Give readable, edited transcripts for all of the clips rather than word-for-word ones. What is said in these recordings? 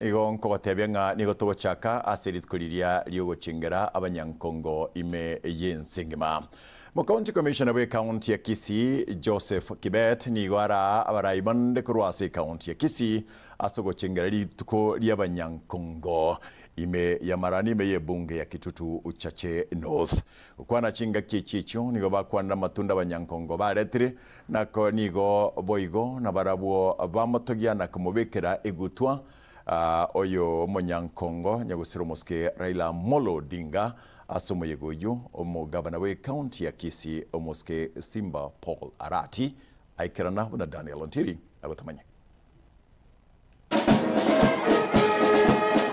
Igo nkogotebia ng'a nigo togochaka ase rituko riria ri'ogochengera abanyankongo ime y'ense engima. Mocounty Commissioner bw'ecounty ya Kisii, Joseph Kibet nigo araa abarai bande korwa ase ecounty ya Kisii ase ogochengera rituko ri'abanyankongo ime y'amarani ime y'ebunge ya Kitutu Chache North. Gokwana chingaki echi echio nigo bakwanire amatunda abanyankongo baretire Nako nigo boigo nabarabwo bamotogia na komobekera egutwa oyo omonyankongo nyagusira omosike Raila Amolo Odinga ase omoyega oyio omogavana bwe county ya Kisii omosike Simba Paul Arati aikerana buna Daniel Ontiri agotomanya.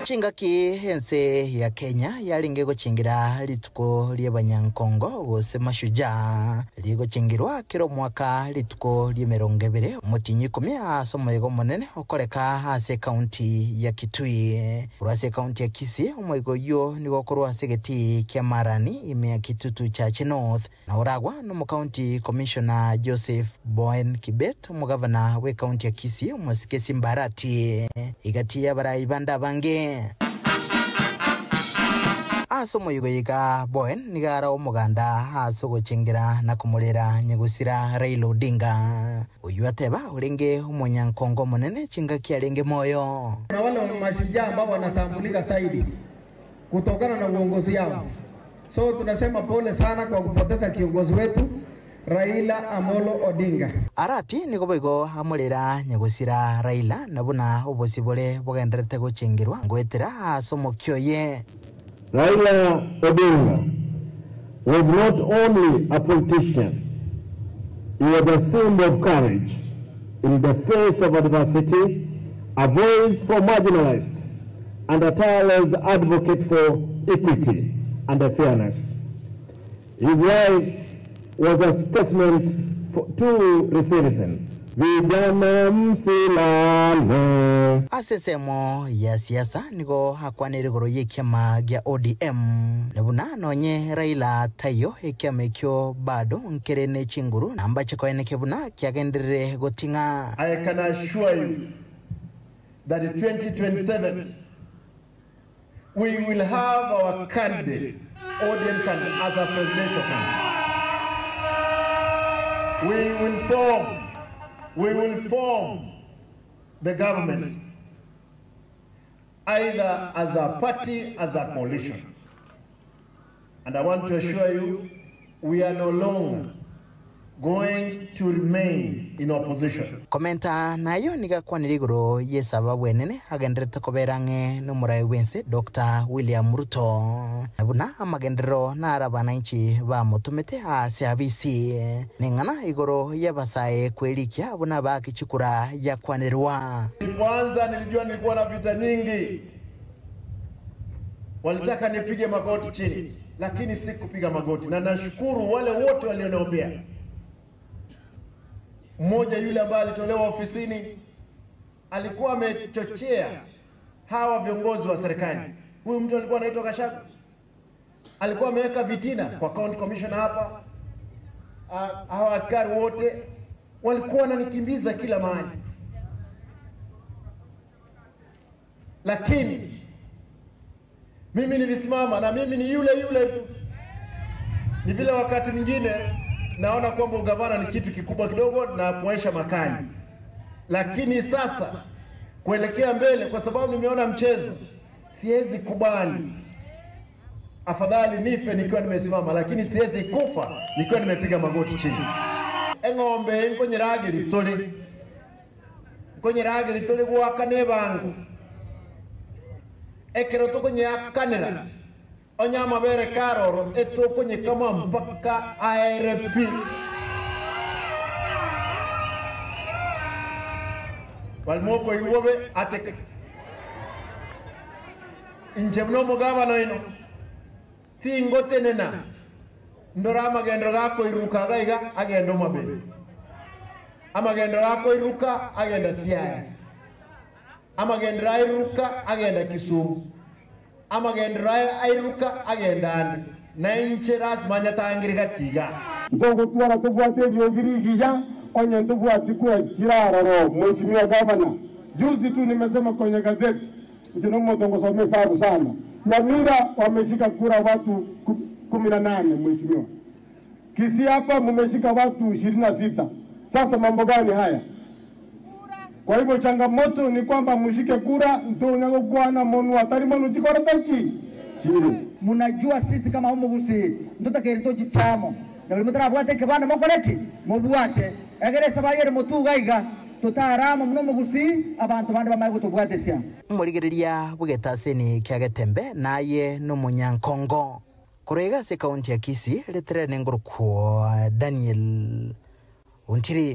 Chingaki ense ya Kenya yarenge gochengera rituko ri'abanyankongo gose Mashujaa, rigochengirwa kera omwaka rituko ri'emerongo ebere omotienyi ikomi ase omoyega omonene okoreka ase ekaunti ya Kitui. Korwa ase ekaunti ya Kisii omoyega oyio nigo okorwa ase egetii kia Marani ime ya Kitutu Chache North. Na oragwa nomokaunti commissioner Joseph Boen Kibet, omogavana bw'ekaunti ya Kisii omosike Simba Arati, egati y'abarai bande abange. Ase omoyega oyo iga Boen nigo ara omoganda ase ogochengera na komorera nyagosira Raila Odinga, oyio ateba orenge omonyankongo omonene chingaki arenge moyo. Na wale mashujaa ambao wanatambulika zaidi kutokana na uongozi yao. So tunasema pole sana kwa kupoteza kiongozi wetu Raila Amolo Odinga. Arati nigo boigo amorera nyagosira Raila na buna obosibore bogendererete gochengerwa ngoetera ase omokia oye. Raila Odinga was not only a politician, he was a symbol of courage in the face of adversity, a voice for marginalized and a tireless advocate for equity and fairness. His life was a testament for, to resilience. Vijana msilale. Ase ensemo ya siasa nigo akwanire igoro y'ekiama gia ODM, na buna nonye Raila taiyo ekiama ekio bado nkere ne chinguru na mbache koeneke buna kiagenderere goting'a. I can assure you that 2027 we will have our candidate, ODM candidate, as a presidential candidate. We will form, we will form the government either as a party, as a coalition. And I want to assure you, we are no longer going to remain in opposition. Komenta nayo nigo akwanire igoro y'esababu enene agendererete kobera ang'e nomorai bw'ense Doctor William Ruto, na buna amagenderero naro abananchi bamotomete ase abisi. Neng'ana igoro y'abasae kwerikia buna baake chikura yakwanerwa. Nilipoanza nilijua nilikuwa na vita nyingi, walitaka nipige magoti chini, lakini sikupiga magoti, na nashukuru wale wote walioniombea. Mmoja yule ambaye alitolewa ofisini alikuwa amechochea hawa viongozi wa serikali. Huyu mtu alikuwa anaitwa Gachagua, alikuwa ameweka vitina kwa county commissioner hapa. Hawa askari wote walikuwa wananikimbiza kila mahali, lakini mimi nilisimama na mimi ni yule yule tu. Ni vile wakati mwingine naona kwamba ugavana ni kitu kikubwa kidogo na kuonyesha makali, lakini sasa kuelekea mbele, kwa sababu nimeona mchezo, siwezi kubali. Afadhali nife nikiwa nimesimama, lakini siwezi kufa nikiwa nimepiga magoti chini. Eng'ombe nkonyerageri tuli nkonyerageri tuli gwaka nebango ekero tokonyeakanera onye amabere karoro etokonyekama mpaka aere pi. Balmoko iwobe ateke inche buna omogabana oino tingotenena ndora amagendo gakoiruka gaiga agenda omabere amagendo gakoiruka agenda Siaya amagendo airuka agenda Kisumu amagendo airuka agenda ande na inche lazima nyatangire gatiga Ntogotwara tobwate eriogi rigiya onye ntobwati kwa chiraroro. Mheshimiwa Gavana, juzi tu nimesema kwenye gazeti Inche nomonto ngosoma esabu sana. Nyamira wameshika kura watu 18 mheshimiwa. Kisii hapa mumeshika watu 26. Sasa mambo gani haya? Kwa hivyo changamoto ni kwamba mshike kura ntonyago monu atari monu chikora taki chiri. Munajua sisi kama umugusi ntotakerito chichamo na buli mutarabwate kibanda mokoreki mubwate egeresa bayere mutugaiga tutaramo muno mugusi abantu bandi bamaye gutubwatesia. Omorigereria bwegetaseni kia Getembe naye nomonyankongo korwa ase ekaunti ya Kisii reterere nengorokwo Daniel Ontiri.